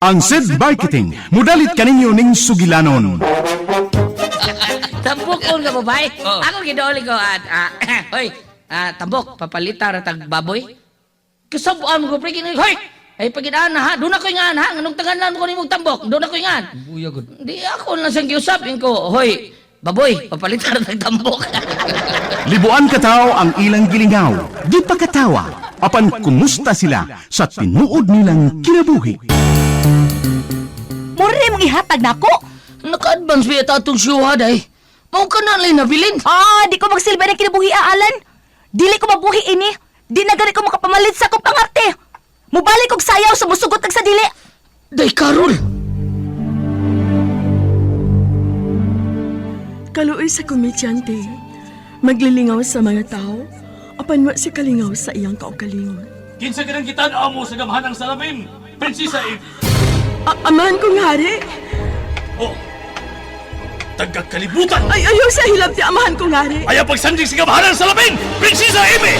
Ang SED Marketing, mudalit kaninyo ning sugilanon. Tambok ko nga babae. Ako gidooli ko at hoy, tambok papalita ra tag baboy. Kasabuan ko pre kini hoy. Ay pagidaan na ha, doon ako ingan ha, nganong tanganan ko nimong tambok, doon ako ingan. Buya gud. Di ako lang siyang giusap ko, hoy, baboy, papalita ra tag tambok. Libuan kataw ang ilang gilingaw, di pa katawa, apan kumusta sila sa tinuod nilang kinabuhi. Mura mong ihatag nako. Naka-advance ba yata atong siyuha day? Mao ka na lang nabilin. Ah, di ko magsilbi ng kinabuhi Alan. Dili ko mabuhi ini. Di na gani ko makapamalit sa akong pangarte. Mubalik og sayaw sa musugot ag sa dili. Day Karol. Kaluoy sa komedyante, maglilingaw sa mga tao, apan wa si kalingaw sa iyang kaugalingon. Kinsa ka nang gitan-aw mo sa gamhanang salamin, Prinsesa Eve? Amahan kong hari, Oh, tagakalibutan! ay ayaw sa hilabti amahan kong hari. Ayaw pagsandig sa gamhanang salamin, Prinsesa Eve!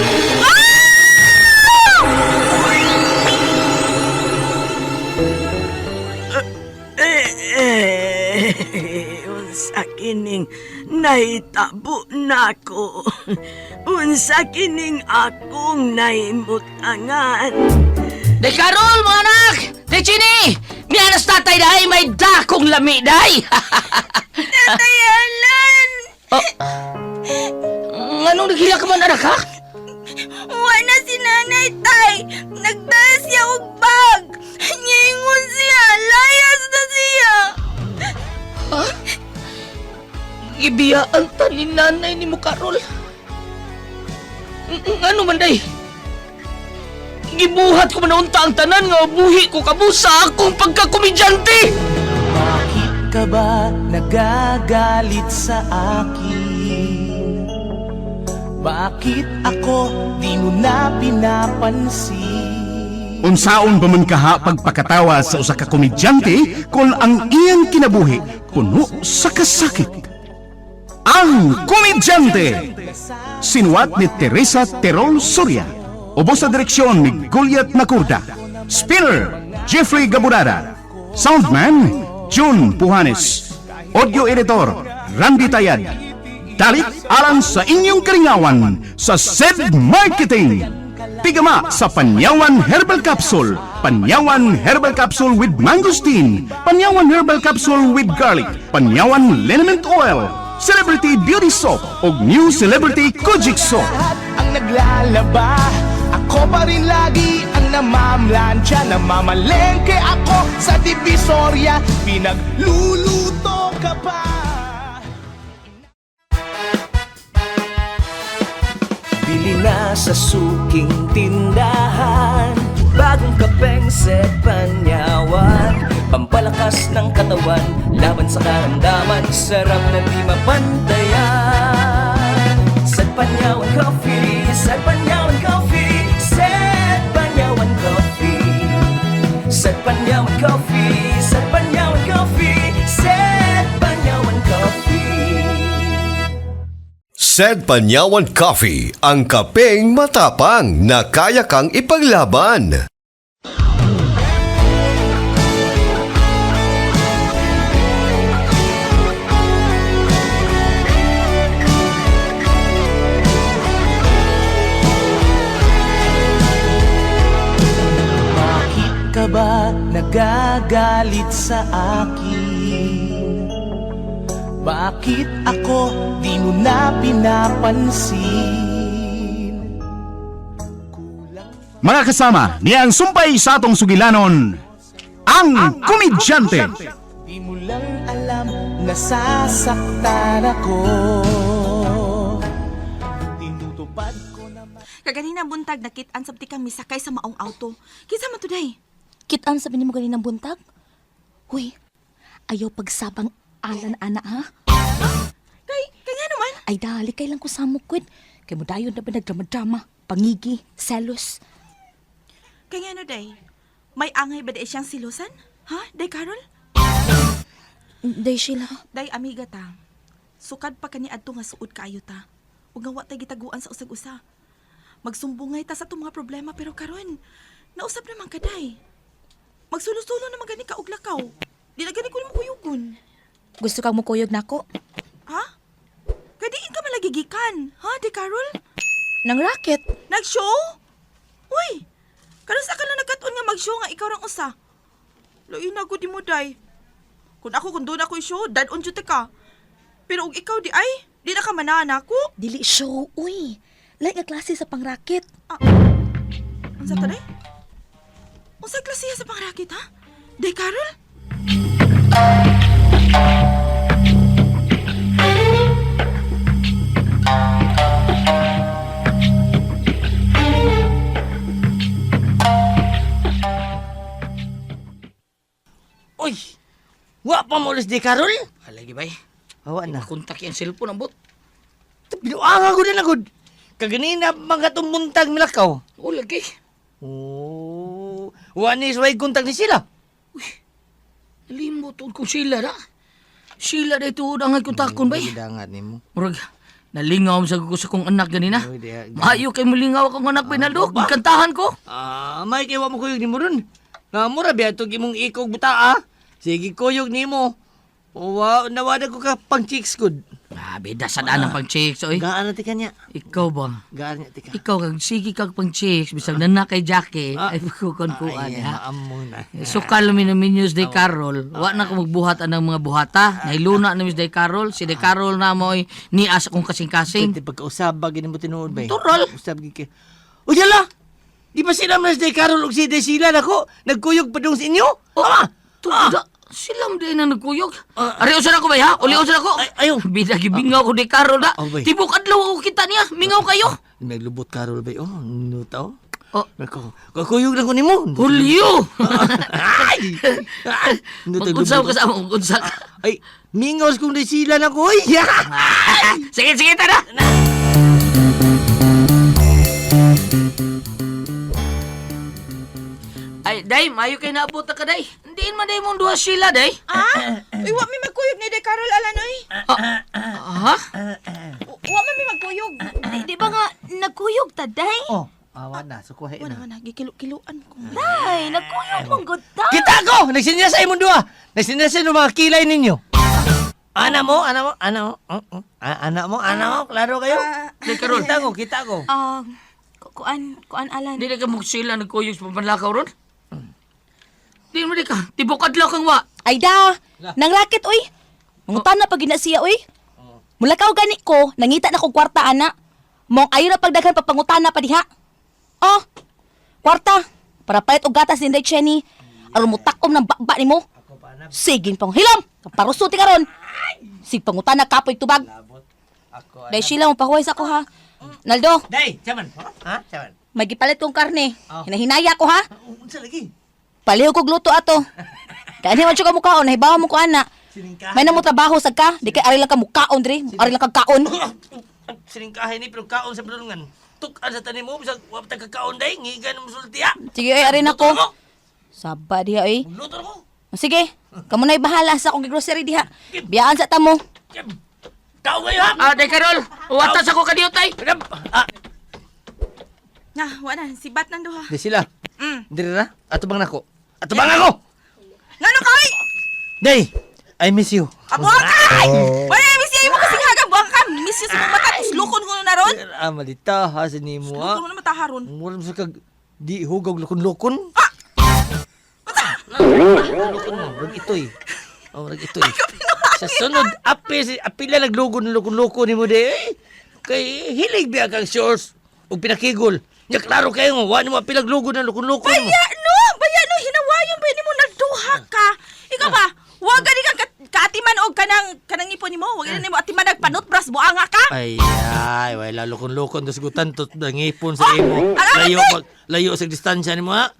Eh, unsa kining nahitabo nako. Unsa kining akong nahimutangan. Day Karol, mga anak! Day Chini! Mianas tatay day, may dakong lami day! Tatay Alan! Oh. Nganong naghila ka man anak ha? Wala si nanay tay. Nagdala siya og bag. Niingon siya, layas na siya. Gibiyaan ta ni nanay ni mo Karol. Ngano man day? Gibuhat ko man unta ang tanan nga buhi ko kamo sa akong pagkakomedyante! Bakit ka ba nagagalit sa akin? Bakit ako di mo na pinapansin? Unsaon ba man kaha pagpakatawa sa usa ka komedyante kung ang iyang kinabuhi puno sa kasakit? Ang Komedyante! Sinuwat ni Teresa Terol Soria. Ubos sa direksyon ni Goliath Nakurda. Spinner, Jeffrey Gaburada. Soundman, June Puhanes. Audio editor, Randy Tayad. Dalit alang sa inyong karingawan sa SED Marketing. Tigama sa Panyawan Herbal Capsule, Panyawan Herbal Capsule with Mangosteen, Panyawan Herbal Capsule with Garlic, Panyawan Liniment Oil, Celebrity Beauty Soap ug New Celebrity Kojic Soap. Lahat ang naglalaba, ako pa rin lagi ang namamlansya. Namamalengke ako sa Divisoria, pinagluluto ka pa. Bili na sa suking tindahan. Bagong kapeng set panyawan. Pampalakas ng katawan, laban sa karamdaman. Sarap na di mapantayan. Set Panyawan Coffee, Set Panyawan Coffee, Set Panyawan Coffee. Set Panyawan Coffee, Set Panyawan Coffee, Set Panyawan Coffee. Said Panyawan Coffee, ang kapeng matapang na kaya kang ipaglaban. Bakit ka ba nagagalit sa akin? Bakit ako di mo na pinapansin? Mga kasama, niya ang sumpay sa atong sugilanon, ang Komedyante. Di mo lang alam nasasaktan ako. Tinutupad ko naman. Kaganina buntag nakit-an sabti kang misakay sa maong auto. Kinsa man today? Kitaan sabi nimo ganinang buntag. Huy, ayaw pagsabang Alan ana ha. Kay kay ngano man? Ay dali kay lang ko samok kwid. Kay mo dayon na ba nagdrama-drama, pangigi, selos. Kay ngano day? May angay ba day siyang silusan? Ha? Day Carol? Day Sheila. Day amiga ta. Sukad pa kani adto nga suod kaayo ta. Ug nga wa tay gitaguan sa usag-usa. Magsumbongay ta sa atong mga problema pero karon nausap naman ka day. Magsulo-sulo naman gani ka og lakaw. Di na gani ko nimo kuyugon. Gusto kang mukuyog nako? Ha? Kay diin ka malagigikan, ha, di Carol? Nang racket. Nag-show? Uy! Karon sa ka lang nagkat-on nga mag-show nga ikaw rang usa. Lain na gud mo day. Kung ako kung doon ako show, dad-on jud ka. Pero og ikaw di ay, di na ka manana ako. Dili show, uy. Lahi nga klase sa pangraket. Unsa ta day? Unsa klase sa pangrakit ha? Day Carol? Uy! Wa pa mo ulis di Karol? Alagi bay. Awa na. Kontak yung cellphone ang bot. Binuanga ko na gud. Kaganina mga tumuntag milakaw. O lagi. Oh, wa ni suway kontak ni sila. Limot kung sila na. Sila na ito ang ay kontakon bay. Gidangat nimo. Murag nalingaw sa ko sa kong anak ganina. Uy, diha- Maayo kay mulingaw akong anak Pinaldo. Kantahan ko. Ah, may kay wa mo kuyog nimo ron. Nga mura biya tog imong ikog buta ah. Sige kuyog nimo. Wa nawada ko ka pang chicks gud. Ah, bida sa daan ang pang chicks oy. Gaan na tika niya. Ikaw ba? Gaan niya tika. Ikaw kag sige kag pang chicks bisag nana kay Jackie Ah. ay kukon kuan Ay, ha. maamo na. Sukal mi na minyos day Carol. Wa na ko magbuhat anang mga buhata. Nahiluna na mis day Carol. Si day Carol na mo ay nias akong kasing-kasing. Pwede pagkausab ba gini mo tinuod ba? Tural. Usab gid kay. Uy, yala! Di ba sila mas day Carol ug si Day sila nako? Nagkuyog pa dong sa inyo? Oh, tuda. Sila mo din na nagkuyog. Ari usa na ko bay ha? Uli usa na ko. Ay, ayaw. Bida gibingaw ko day Carol na. Oh, bay. Tibok adlaw ako kita niya. Mingaw kayo. Naglubot Carol ba? Oh, no tao. Oh. Nako, kakuyog lang ko nimo. Hulyo. Ay! Ay! No, Mag-unsa ka sa among unsa ka. Ay, mingaw kong day sila nako. Uy! Sige, sige tara. Ay, day, mayo kay naabot ka, day. Hindi man day mong duha sila, day. Ah? Uy, wa mi magkuyog ni Day Carol alan oy. Ha? Wa man mi magkuyog. Di, di ba nga nagkuyog ta, day? Oh, awa na, sukuhay Wala na. man gikilo-kiloan ko. Day, nagkuyog mong good ta. Kita ko! Nagsinya sa imong duha. Nagsinya sa inyong mga kilay ninyo. Ana mo, ana mo, ana mo. Oh, oh. Ah, ana mo, ana mo, klaro kayo. Day, Carol. Kita ko, kita ko. Ah, kuan, kuan Alan. Hindi na ka mong sila nagkuyog sa papanlakaw ron. Di mo di ka. Tibok adlaw kang wa. Ay da, nang racket oy. Mangutan na pag gina siya oy. Mulakaw gani ko, nangita na kog kwarta ana. Mong ayo na pagdaghan pagpangutana pa diha. Oh, kwarta para palit og gatas ni Inday Chenny. Aron mo takom ng bakba nimo. Sige pang hilom, parusuti karon. Sig pangutana kapoy tubag. Dahil sila mo pahuway sa ako ha. Naldo, Day, chaman. Ha? Chaman. may gipalit kong karne. Oh. Hinahinaya ko ha. Unsa lagi? Paliho kog luto ato. Kani man siya ka mukaon, nahibaw mo ko ana. Siningkahan. May na mo trabaho sad ka, di kay ari lang ka mukaon diri, ari lang ka kaon. Siningkahan ni pero kaon sa padulungan. Tukan sa tanim mo bisag wa pa kakaon day, ngigan mo sulti ha. Sige ay ari na ko. Luto ko. Saba diha oy. Luto ko. Sige, kamo na'y bahala sa akong grocery diha. Biyaan sa tamo. Kaon kayo ha. Ah, Day Carol. Watas ako kadiyo, tay. Ah, Na, wa na sibat nang duha. di sila. Mm. Diri ra. Ato bang nako. Ato bang ako. Ngano ka oy? Day, I miss you. Abo ka! Wala miss you mo kasing haga buang ka. Miss you sa mong mata tuslukon ko na ron. Ah, malita ha sa nimo ha. Tuslukon ko na mata haron. Mura mo sa kag di hugog lukon-lukon. Ah! Lukon mo, murag itoy. Oh, murag itoy. Sa sunod, api, si apila naglugon ng lukon-lukon nimo di. Eh. Kay hilig biya kang shorts ug pinakigol. Nya klaro kayo nga wa nimo apila glugon ng lukon-lukon mo. Baya no, baya no hinawayon ba nimo nagduha ka. Ikaw ba? Wa gani kang kaatiman og kanang kanang ipon nimo, wa gani nimo atiman nagpanutbras buanga ka. Ay, ay, wala lukon-lukon dos gutan tot ngipon sa imo. ang amag Layo di! pag layo sa distansya nimo ha.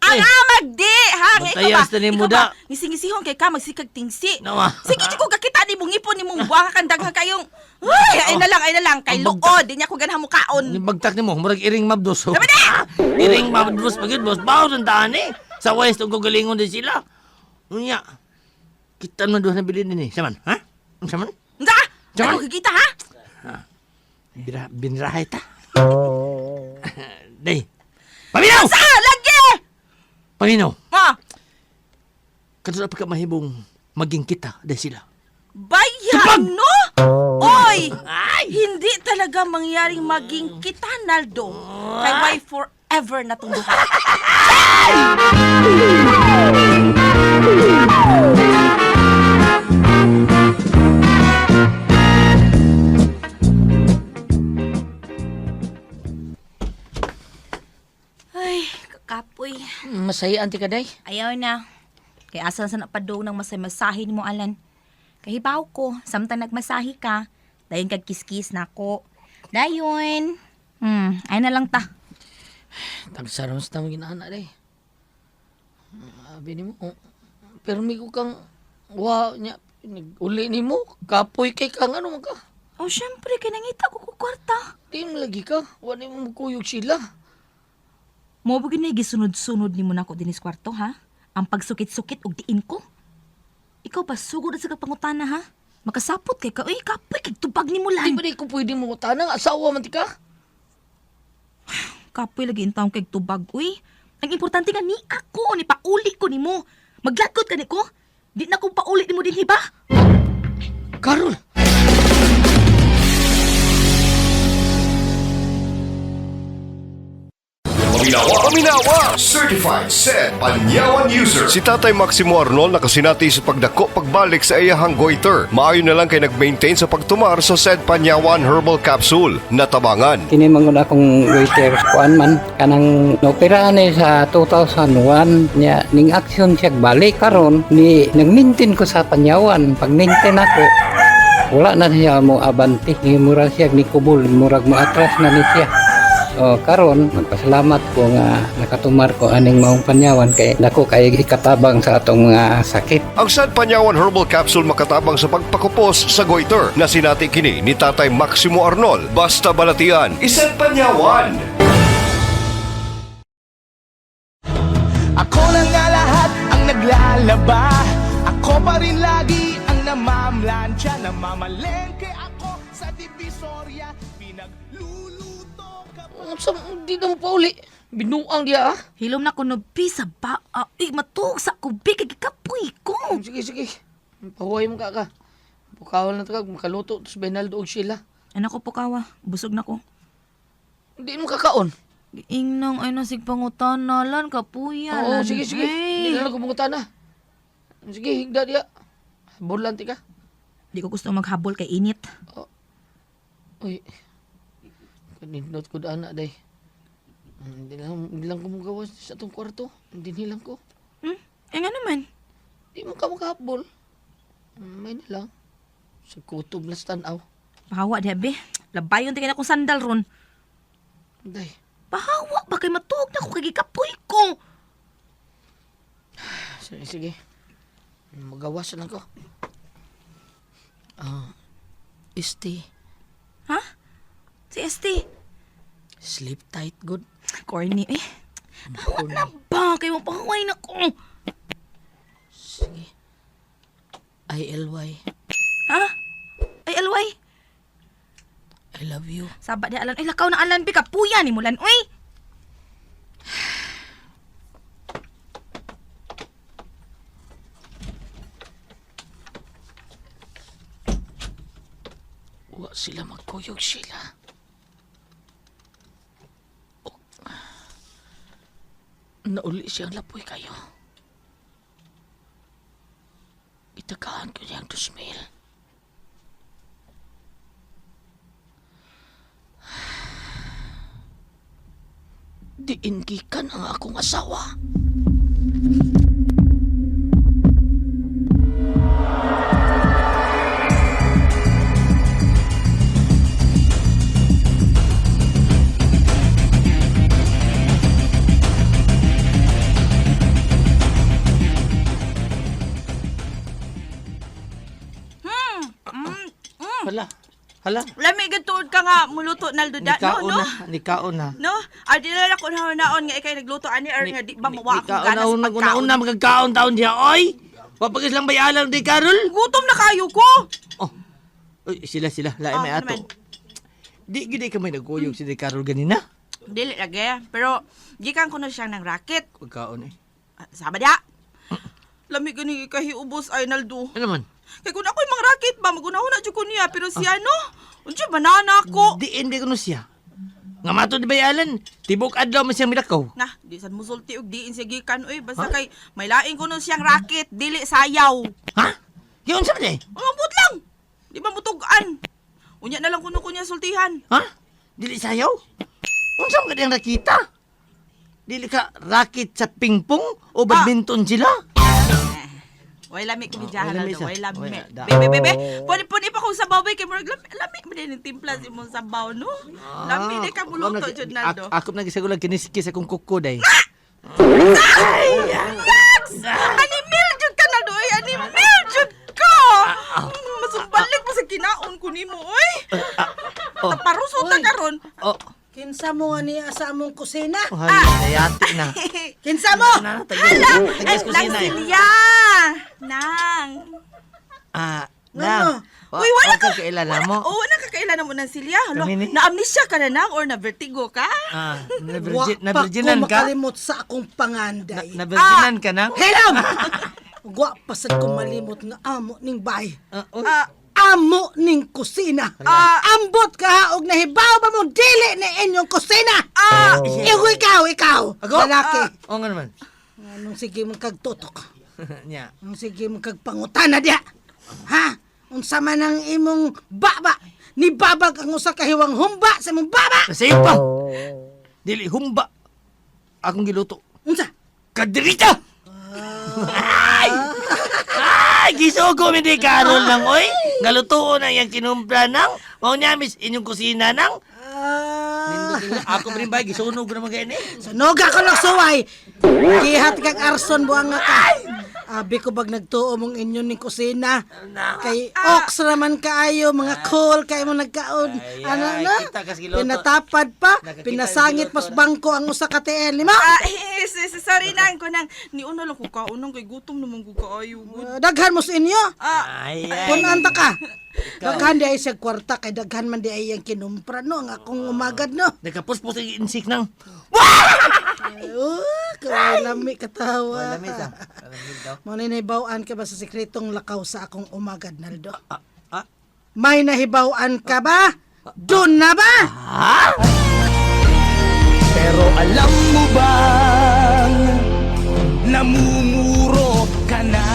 Ang Eh, amag di ha, nga ikaw ba? Magtayas na nimo Ikaw ba? da. Ngising-ngisihon kay ka magsikag tingsi. Nawa. Sige di ko kakita ni mong ipon nimong buanga kang daghan kayong. Uy, ay na lang, ay na lang kay Ang bagtak. luod, di niya ko ganahan mo kaon. Ni bagtak nimo, murag iring mabdos. Oh. Dami na! Iring mabdos pag yun, boss. Bawo sa daan eh. Sa west, ug galingon din sila. Unya. Kita man duha na bilin din eh. Saman, ha? Saman? Unsa? Jaman. Ano kikita ha? Bira, binrahay ta. Day. Paminaw! Sa lagi! Paminaw. Ma, Kanus-a pa ka mahimong maging kita dahil sila. Bayan, no? Oy! Hindi talaga mangyaring maging kita, Naldo. Kay why forever na tong duha. Ay, kakapoy. Masaya anti ka day. Ayaw na. Kaya asa na sa napadong ng masay-masahe ni mo, Alan. Kahibaw ko, samtang nagmasahe ka, dayon kag kiskis na ako. Dayon. Ay na lang ta. Tagsaron sa tamang ginahana day. Abi nimo. Oh, pero may ko kang wa nya uli nimo kapoy kay kang ano man ka. Oh, syempre, kay nangita ko ko kwarta. Di mo lagi ka. Wa nimo mukuyog sila. Mo ba gini gisunod-sunod nimo nako dinis kwarto, ha? Ang pagsukit-sukit og diin ko. Ikaw ba sugod sa pangutana, ha? Makasapot kay ka, uy, kapoy kay tubag nimo Di lan. ba di ko pwede mo tanang asawa man ti ka? Kapoy lagi intawon kay tubag, uy. Ang importante nga ni ako, ni pauli ko nimo. Maglagot ka ni ko. Di na ko pauli nimo dinhi ba? Karol. Paminawa. Paminawa! Certified said Panyawan user. Si Tatay Maximo Arnold nakasinati sa pagdako pagbalik sa iyahang goiter. Maayo na lang kay nag-maintain sa pagtumar sa said Panyawan Herbal Capsule. Natabangan. Kini man gud akong waiter kuan man kanang naoperahan ni sa 2001 niya ning action siya balik karon ni nagmintin ko sa Panyawan pag maintain ako wala na siya mo abante ni mura siya ni kubol murag mo atras na ni siya. O karon magpasalamat ko nga nakatumar ko aning maong Panyawan kay dako kay ikatabang sa atong mga sakit. Ang sad Panyawan Herbal Capsule makatabang sa pagpakupos sa goiter na sinati kini ni Tatay Maximo Arnold. Basta balatian, isang Panyawan! Ako na nga lahat ang naglalaba. Ako pa rin lagi ang namamlansya. Namamalengke ako sa Divisoria. Pinagluluto ka pa. Sa di na mo pauli. Binuang diya ah. Hilom na ko no bisa ba? Ay, matuog sa ko bi kay gikapoy ko. Sige sige. Pahuway mo ka ka. Pukawal na ta ka makaluto tos Benaldo og sila. Anak ko pukawa, busog na ko. Di mo kakaon. Giingnang ay nasig pangutana lan kapuya. Oo, sige sige. Di na lang kumungutan na. Sige, higda diya. Bulan ti ka. Di ko gusto maghabol kay init. Uy. Kanindot ko daan na day. Hindi lang ko magawa sa atong kwarto. Hindi nilang ko. Eh nga naman. Di mo ka makahabol. May na lang. Sa kutob na sa tanaw. Pahawa diha be. Labayon ti kay na akong sandal ron. Day. Pahawa ba kay matuog na ko kay gikapoy ko. Sige, sige. Magawas lang ko. Ah, este, Ha? Si ST. Sleep tight, good. Corny eh. Pahawa na ba kay mo pahaway na ko. Sige. ILY. Ha? Ay alway. I love you. Saba di alan. Ay lakaw na alan bi kapuya ni mulan uy. Wa sila magkuyog sila. Oh. Nauli siyang lapoy kayo. Itakahan ko niyang 2,000. Diin gikan ang akong asawa. Hala. Hala. Lami gud tuod ka nga muluto Naldo da, no, Nikaon no? na. Nikaon na. No? Ah, di na lang ko naon nga ikay nagluto ani or nga di ba mawa akong Nikaon gana na sa una pagkaon. una magkakaon taon siya. Oy! Wapagis lang bayalan di Carol. Gutom na kayo ko. Oh. Uy, sila sila lain Oh, may ano ato. man? Di gid ka may nagkuyog si di Carol ganina. Dili lagi. Pero gikan ko na siyang ng racket. Pagkaon eh. Ah, Sama dia. Lami gani ikahiubos ay Naldo. Ano man? Kay kung ako'y mga racket ba, magunahon na jud ko niya. Pero siya no, unsa banana ko. Diin di ko no siya. Nga mato di ba Alan? Tibok adlaw man siyang milakaw. Nah, di sad musulti og diin siya gikan oy basta kay may lain kuno siyang racket, dili sayaw. Ha? Yun sa man eh? Umabot lang. Di ba mutugan? Unya na lang kuno ko niya sultihan. Ha? Dili sayaw? Unsa man kadiyang rakita? Dili ka racket sa pingpong o badminton sila? Way lami ko Oh, oh, way lami Naldo, siya. way lami. Way, da. Be, be, be, be. Puni puni pa kong sabaw be kay murag lami, lami man din ang timpla sa imong sabaw no. Lami di ka muluto jud Naldo. Ako na gisagulag kiniskis akong kuko day. Max! Animal jud ka Naldo oy, animal jud ka. Masumbalik mo sa kinaon ko nimo oy. Taparuso ta karon. Oh, Kinsa mo nga niya sa among kusina? oh ah. Nayati na. Kinsa mo? Na, Hala, tagas ay, kusina nang eh. silya. Nang. Ah, Ano? na. Uy, wala ka kailala mo. Oh, wala ka kailan mo ng silya. Hala, Kami ni? na-amnesia ka na nang or na vertigo ka? Ah, Wa na pa ko virginan ka? makalimot sa akong panganday. Na virginan ka na? Hello! Wa pa sad ko malimot nga amo ning bay. Ah, uy. Ah, Amo ning kusina. Ah. Ambot ka ha og nahibaw ba mo dili na inyong kusina? ah, Ikaw, ikaw, ikaw. Ako? Lalaki. Oo nga naman. Anong sige mong kagtutok? Nya. Anong sige mong kagpangutana diha? Ha? Unsa man ang imong baba? Ni babag ang usa ka hiwang humba sa imong baba. Sayo pa. Dili humba. Akong giluto. Unsa? Kadirita! Ay! Ay! Gisugo mi di karon lang, oy! Ngalutuon na iyang kinumpra nang. Mao niya mis inyong kusina nang. Ah. Ako pa rin ba, gisunog na mga ini. Sunoga ko lang suway. Gihat kag arson buang nga ka. Abi ko bag nagtuo mong inyo ning kusina. Kay ox raman kaayo mga cool kay mo nagkaon. Ay, Ano ay, na? kita kas giluto. Pinatapad pa, Nakakita pinasangit yung pas giluto. bangko ang usa ka TL nimo. ah, sorry nang ko nang niuna lang ko kaunang kay gutom naman ko kaayo. gud. Daghan mo sa inyo. Ah, Ay, ay. Punan ta ka. Daghan di ay siya kwarta kay daghan man di ay ang kinumpra no ang akong umagad no. Nagkapuspos ang insik nang. Oh, kay lami katawa. Wala mi sa. Alam daw. Mo ni nahibaw-an ka ba sa sekretong lakaw sa akong umagad, Naldo? Ah, ah. May nahibaw-an ka ba? Doon na ba? Pero alam mo bang namumuro ka na?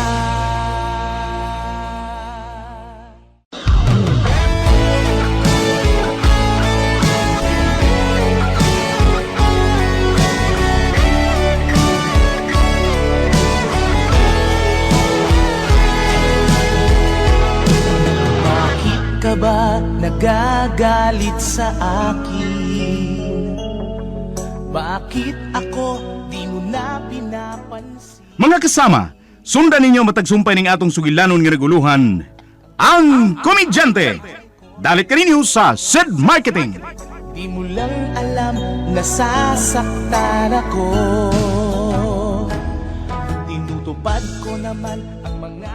Bakit ka ba nagagalit sa akin? Bakit ako di mo na pinapansin? Mga kasama, sundan ninyo matagsumpay ning atong sugilanon nga naguluhan, ang komedyante. Dalit kaninyo sa Sid Marketing. Di mo lang alam nasasaktan ako. Tinutupad ko naman ang mga